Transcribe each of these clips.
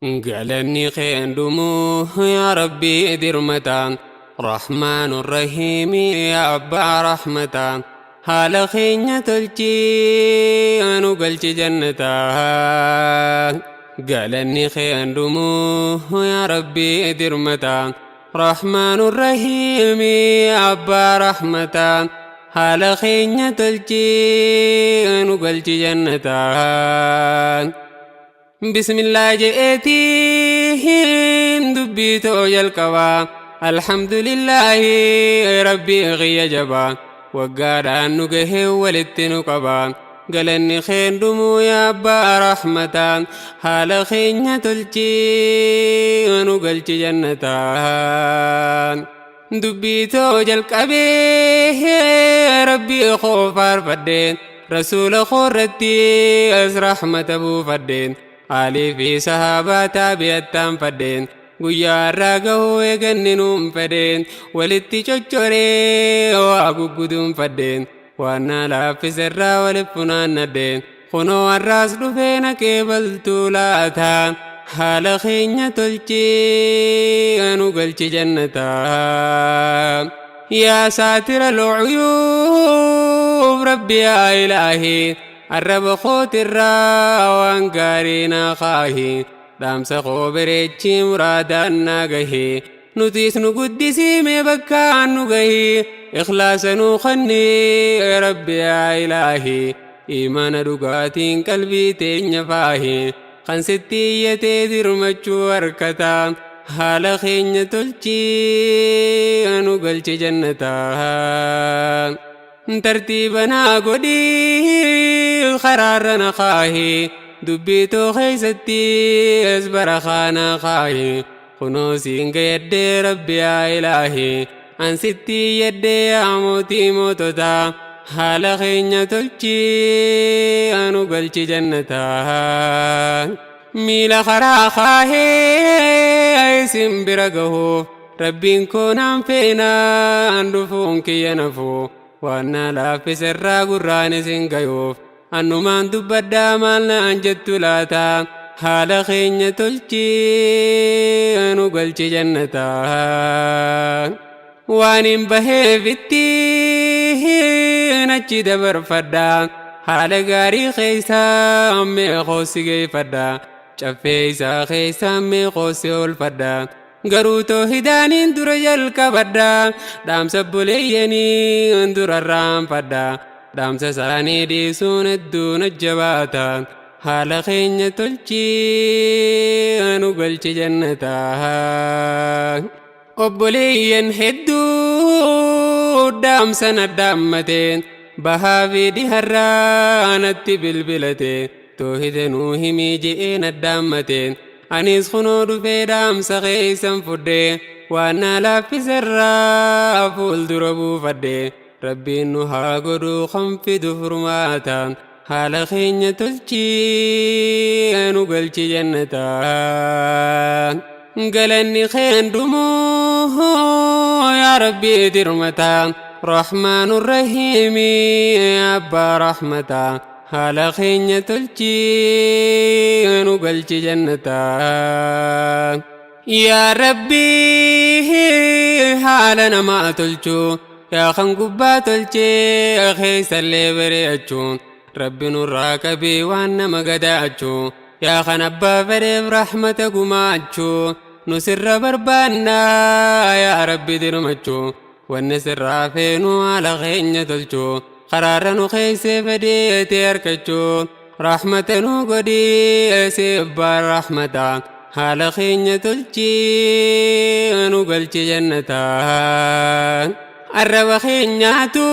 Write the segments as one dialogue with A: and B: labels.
A: Galanni keen dhumuu yaa Rabbii dirmataa Rahmaan Rahiimii yaa Abbaa Rahmataa haala keenya tolchii nu galchi jannataa. Galanni keen dhumuu yaa Rabbii dirmataa Rahmaan Rahiimii yaa Abbaa Rahmataa haala keenya tolchii nu galchi jannataa. Bismillah je'eetiin dubbii too jalqaba. Alhamdulillaahi Rabbii kiyya jaba. Waggaadhaan nu gahee walitti nu qaba. Galanni keen dhumuu yaa abbaa rahmataa. Haala keenya tolchii nu galchi jannataa. Dubbii too jalqabee Rabbii koo faarfadhe, Rasuula koo irratti as rahmata buufadhe, aalii fi sahaabaa taabi'attaan fadhe, guyyaa har'aa gahuu eeganni nuun fedhe, walitti coccoree waa gugguduunfadhe, waan naa laaffise irraa walitti funaannadhe, kunoo har'aas dhufee na qeebaltuu laata. Haala keenya tolchii nu galchi jannataa. Yaa saatira lu'uyuub Rabbi yaa ilaahi, arraba kootirraa waan gaarii naa kaahi, dhaamsa koo bareechii muraadaan naa gahi, nutiis nu guddisii mee bakkaan nu gahi, ikhlaasa nuu kanni Rabbi yaa ilaahi, iimaana dhugaatiin qalbii teenya faahi, kan sitti iyyatee dirmachuu harkata. Haala keenya tolchii nu galchi jannataa. Tartiiba naa godhii karaarra na kaahi, dubbii too keessatti as barakaa naa kaahi, kunoo siin gayaddee Rabbi yaa ilaahi, an sitti iyyadhee yaa mootii moototaa. Haala keenya tolchii nu galchi jannataa. Miila karaa kaahee isin bira gahuuf Rabbiin koo naan feenaan dhufuun kiyya nafuu, waan naa laaffise irraa gurraan isin gayuuf annumaan dubbadhaa, maal naan jettu laata? Haala keenya tolchii nu galchi jannataa. Waan hin baheefitti achi dabarfadha, haala gaarii keessa mee koossi geeffadha, caffee isaa keessa mee koossi oolfadha, garuu toohidaaniin dura jalqabadha, dhaamsa obboleeyyanii dura raanfadha, dhaamsa isaanii dhiisuun hedduu na jabaata. Haala keenya tolchii nu galchi jannataa. Obboleeyyan hedduu dhaamsa na dhaammate, bahaa fi dhiharraa natti bilbilate, toohida nuu himii je'ee na dhaammate. Anis kunoo dhufee dhaamsa keessan fudhe, waan naa laaffiserraa fuuldura buufadhe. Rabbiin nu haa godhu kan fidu furmaata. Haala keenya tolchii nu galchi jannataa. Galanni keen dhumuu yaa Rabbii dirmataa Rahmaanu Rahiimii Abbaa Rahmataa, haala keenya tolchii nu galchi jannataa. Yaa Rabbii haala namaa tolchuu, yaa kan gubbaa tolchee keessallee bareechuu, Rabbi nurraa qabii waan nama gadaachuu, yaa kan abbaa fedheef rahmata gumaachuu, nu sirra barbaannaa yaa Rabbi dirmachuu, wanni sirraa feenu haala keenya tolchuu, karaarra nu keessee fedheetee harkachuu, rahmata nu godhii si abbaa rahmataa. Haala keenya tolchii nu galchi jannataa. Arraba keenyaatu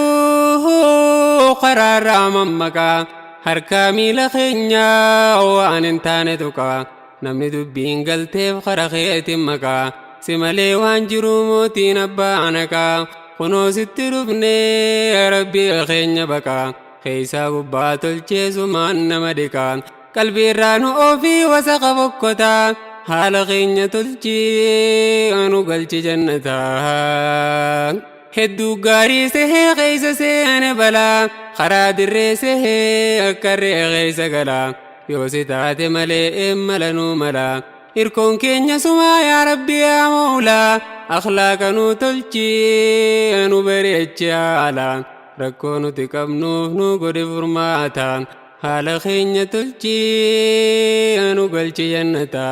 A: karaarraa mammaqaa, harkaa miila keenyaa waan hin taane tuqaa, namni dubbiin galteef kara keetiin maqaa, si malee waan jiru mootiin abbaa naqaa, kunoo sitti dhufnee Rabbii keenya baqaa, keessaa gubbaa tolchee sumaan nama dhiqaa, qalbii irraa nu ofii wasaqa fokkotaa. Haala keenya tolchii nu galchi jannataa. Hedduu gaarii sehee keessa seene balaa, karaa dirree sehee akka re'ee keessa galaa, yoo si taate malee eemmala nuu mala. Irkoon keenya sumaa yaa Rabbi yaa Mawlaa. Akhlaaqa nu tolchii nu bareechi haala. Rakkoo nuti qabnuuf nu godhi furmaata. Haala keenya tolchii nu galchi jannata.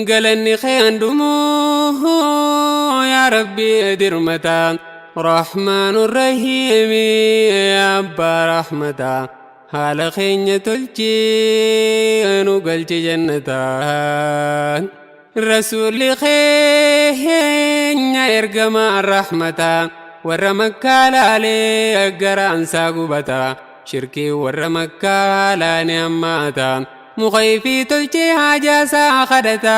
A: Galanni kee handhumuu yaa Rabbi dirmata. Rahmaanu Rahiimi abbaa rahmata. Haala keenya tolchii nu galchi jannata. Rasuulli keenya ergamaa rahmata. Warra Makkaa laalee garaansaa gubata. Shirkii warra Makkaa haalaani hammaata. Mukayfii tolchee haajaasaa kadhata.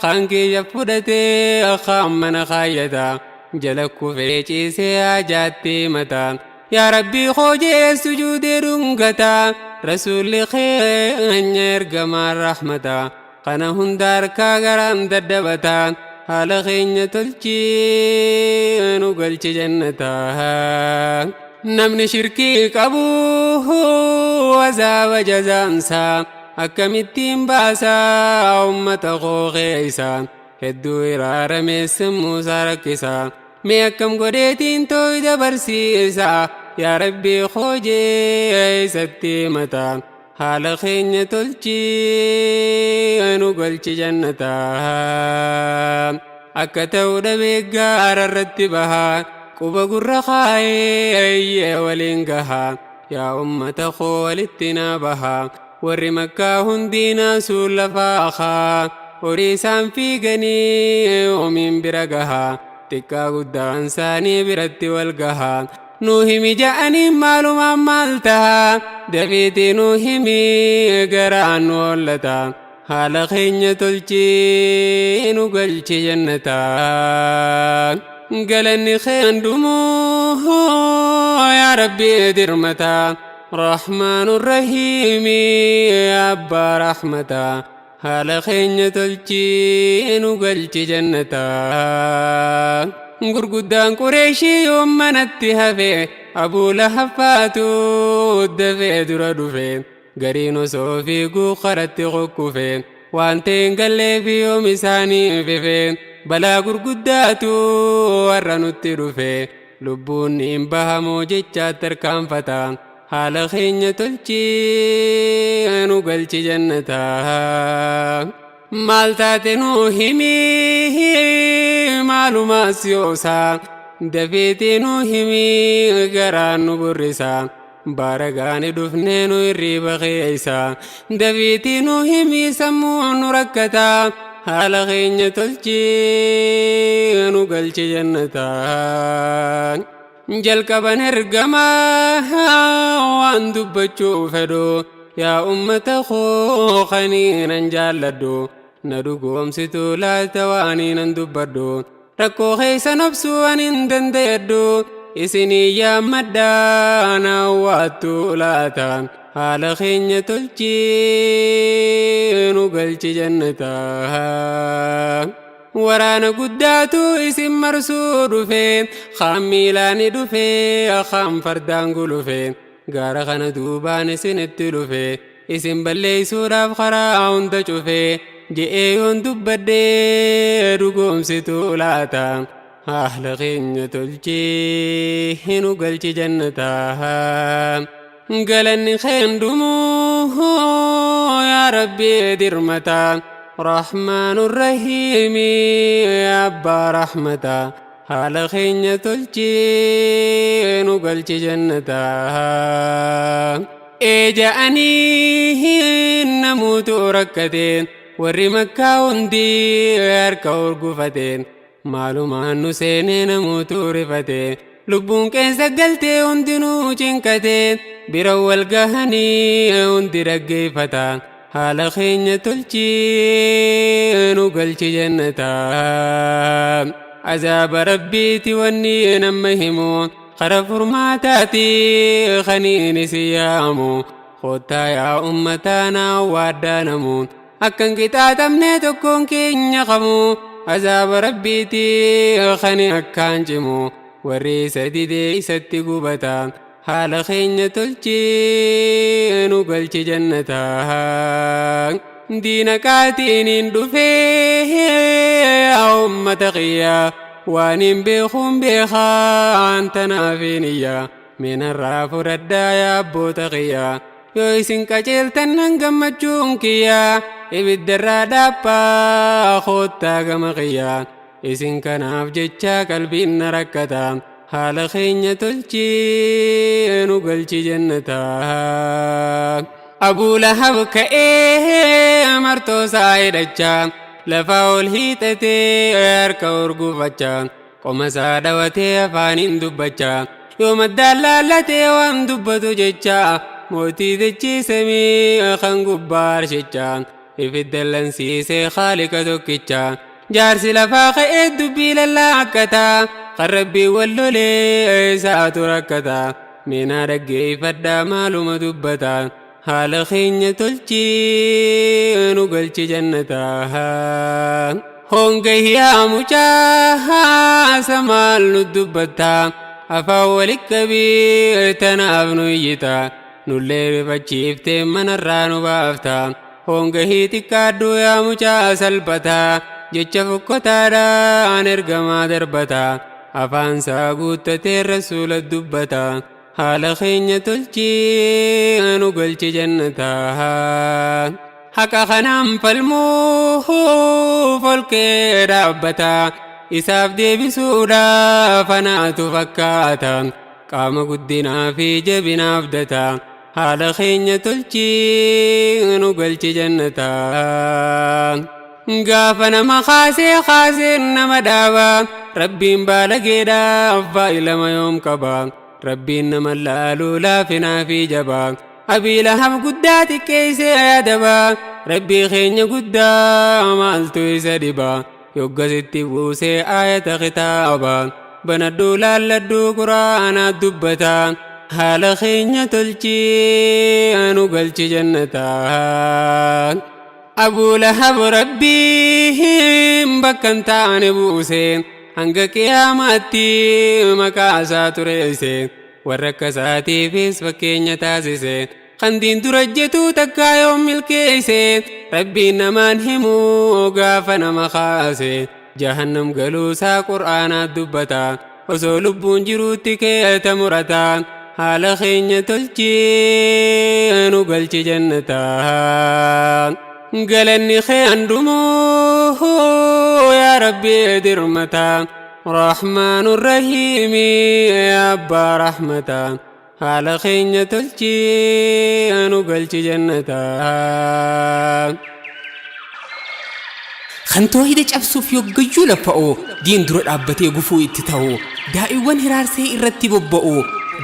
A: Kaan kiyya fudhatee kaan mana kaayyata. Jala kufee ciisee haajaatti himata. Yaa Rabbii koo jee sujuudee dhungata. Rasuulli keenya ergamaa rahmata. Kana hunda harkaa garaan daddabata. Haala keenya tolchii nu galchi jannata. Namni shirkii qabu azaaba jazaansaa akkamittiin baasaa ummata koo keessa hedduu iraarame sammuu isaa rakkisa. Mee akkam godheetiin tooyda barsiisa yaa Rabbii koo jee isatti himata. Haala keenya tolchii nu galchi jannata. Akka ta'u dhabee gaara irratti baha. Quba gurra kaayee iyyee waliin gaha. Yaa ummata koo walitti naa baha. Warri Makkaa hundi naasuun lafaa kaa. Horii isaan fiiganii oomiin bira gaha. Xiqqaa guddaan isaanii biratti wal gaha. Nuu himi ja'anii maalumaan maal taha. Dafiitii nuu himi garaan nu hollata. Haala keenya tolchii nu galchi jannata. Galanni kee handhumuu yaa Rabbi dirmata. Rahmaanu Rahiimi abbaa rahmata. Haala keenya tolchii nu galchi jannata. Gurguddaan Qureeshii yoom manatti hafe Abuu Lahab faatu dafee dura dhufe. Gariin osoo fiiguu karatti kukkufe. Waan ta'e hin galleefi yoom isaanii fife. Balaa gurguddaatu har'a nutti dhufe. Lubbuun hin bahamoo jechaatti tarkaanfata. Haala keenya tolchii nu galchi jannata. Maal taate nu himi maalumaas yoosa. Dafeetii nu himi garaan nu burrisa. Baaragaani dhufnee nu hirriiba keessa. Dafiitii nu himi sammuu nu rakkata. Haala keenya tolchii nu galchi jannata. Jalqaban ergamaa waan dubbachuu fedhu. Yaa ummata koo kaniinan jaalladhu. Na dhugoomsitu laata waaniinan dubbadhu. Rakkoo keessan obsuu ani hin danda'edhu. Isinii yaammadhaa na waattu laata. Haala keenya tolchii nu galchi jannata. Waraana guddaatu isin marsuu dhufe. Kaan miilaani dhufe, kaan fardaan gulufe. Gaara kana duubaan isinitti dhufe. Isin balleessuudhaaf karaa hunda cufe. Je'ee yoon dubbadhee dhugoomsitu laata. Haala keenya tolchii nu galchi jannata. Galanni kee hundumuu yaa Rabbi dirmata. Rahmaanu Rahiimi abbaa rahmata. Haala keenya tolchii nu galchi jannata. Ee ja'anii namuutu rakkate. Warri Makkaa hundi harka urgufate. Maalumaan nu seenee namuutu rifate. Lubbuun qeensa galtee hundinuu cinqate. Bira wal gahanii hundi dhaggeeffata. Haala keenya tolchii nu galchi jannata. Azaaba Rabbiiti wanni nama himu. Kara furmaataati kaniin isin yaamu. Kottaa yaa ummataa naa waaddaanamu. Akkan qixaaxamne tokkoon keenya qabu. Azaaba Rabbiiti kani akkaan cimu. Warri isa didee isatti gubata. Haala keenya tolchii nu galchi jannata. Diina qaatiiniin dhufee yaa ummata kiyya, waan hin beekuun beekaa tanaafin iyya. Minarraa fudhadhaa yaa abboota kiyya, yoo isin qajeeltan nan gammachuun kiyya. Ibiddarraa dhaabbaa koottaa gama kiyya, isin kanaaf jecha qalbiin na rakkata. Haala keenya tolchii nu galchi jannataa. Abuu Lahab ka'ee martoo isaa hidhachaa, lafa ol hiixatee harka urgufachaa, qoma isaa dhawatee afaaniin dubbachaa, yoo maddaan laallatee waan dubbatu jecha, mootii dachii samii kan gubbaa arshichaa ifidda lansiisee Khaaliqa tokkicha. Jaarsi lafaa ka'ee dubbii lallaaqqata, kan Rabbii wal lolee isaatu rakkata. Meenaa dhaggeeffadhaa maaluma dubbata. Haala keenya tolchii nu galchi jannataa. Honga yaa mucaa maal nu dubbatta? Afaan walitti qabii tanaaf nu iyyita, nullee rifachiiftee manarraa nu baafta. Hongahii xiqqaadhu yaa mucaa salphata, jecha fokkotaadhaan ergamaa darbata. Afaansaa guuttatee Rasuula dubbata. Haala keenya tolchii nu galchi jannataa. Haqa kanaan falmuuf olkee dhaabbata, isaaf deebisuudhaaf anaatu fakkaata. Qaama guddinaa fi jabinaaf data. Haala keenya tolchii nu galchi jannataa. Gaafa nama kaasee kaaseen nama dhaaba, Rabbiin baalageedhaaf baay'ilama yoom qaba? Rabbiin nama laaluu laafinaa fi jabaa. Abii Lahab guddaa xiqqeessee yaadaba, Rabbii keenya guddaa maaltu isa dhiba? Yoggasitti buusee aayata kitaaba, banadhuu laalladhuu Quraanaa dubbata. Haala keenya tolchii nu galchi jannataa. Abuu Lahab Rabbiin bakka hin taane buuse, hanga qiyaamaatti maqaa isaa tureesse, warra akka isaatiifis fakkeenya taasise. Kan diin dura jettu takkaa yoom milkeesse? Rabbiin namaan himuu gaafa nama kaase jahannam galuusaa Qur'aanaa dubbata. Osoo lubbuun jiruutti keeta murata. Haala keenya tolchii nu galchi jannataa. Galanni kee handumuu yaa Rabbi dirmata, Rahmaanu Rahiimi abbaa rahmata. Haala keenya tolchii nu galchi jannataa.
B: Kan toohida cabsuuf yoggayyuu laffa'u, diin dura dhaabbatee gufuu itti ta'u, daa'iwwan hiraarsee irratti bobba'u,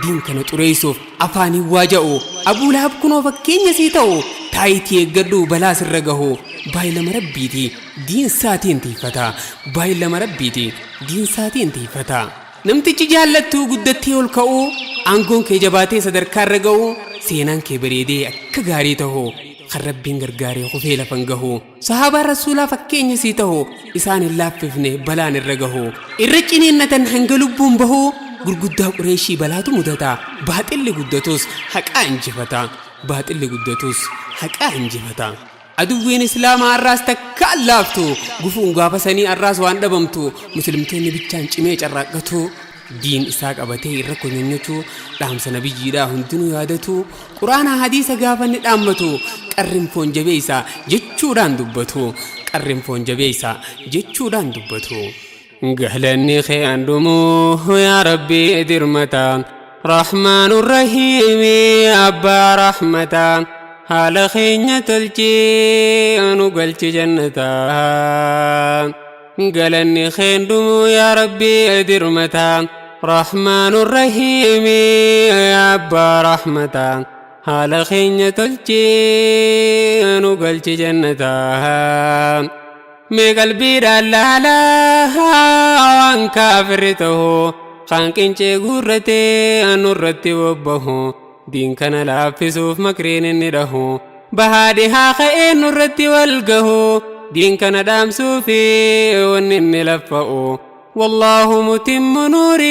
B: diin kana xureessuuf afaaniin waaja'u, Abuu Lahab kunoo fakkeenya sii ta'u. Taayitii eeggadhu balaa sirra gahu. Baay'ilama Rabbiiti diin saatiin tiifata. Baay'ilama Rabbiiti diin saatiin tiifata. Namtichi jaallattuu guddattee ol ka'u, aangoon kee jabaatee sadarkaa irra ga'u, seenaan kee bareedee akka gaarii ta'u, kan Rabbiin gargaaree kufee lafan gahu, sahaabaan Rasuulaa fakkeenya sii ta'u, isaan hin laaffifne balaan irra gahu, irra ciniinnatan hanga lubbuun bahu. Gurguddaa Qureeshii balaatu mudata. Baaxilli guddatus haqaa injifata. Baaxilli guddatus haqaa injifata. Aduwwiin Islaamaa har'aas takka laaftu, gufuun gaafa sanii har'aas waan dhabamtu. Muslimtoonni bichaan cimee carraaqqatu, diin isaa qabatee irra konyonyotu, dhaamsa nabiyyiidhaa hundinuu yaadatu, Quraanaa hadiisa gaafa inni dhaammatu, qarrin foon jabeessa jechuudhaan dubbatu. Qarrin foon jabeessa jechuudhaan dubbatu.
A: Galanni kee handumuu yaa Rabbii dirmata, Rahmaanu Rahiimi abbaa rahmata. Haala keenya tolchii nu galchi jannataa. Galanni kee handumuu yaa Rabbii dirmata, Rahmaanu Rahiimi abbaa rahmata. Haala keenya tolchii nu galchi jannataa. Mee qalbiidhaan laalaa waan kaafirri ta'u, kan qincee guurratee nurratti bobbahu, diin kana laaffisuuf makriin inni dhahu, bahaa dhihaa ka'ee nurratti wal gahu, diin kana dhaamsuu fi wanni inni laffa'u. Wallaahu mutimmu nuurihi.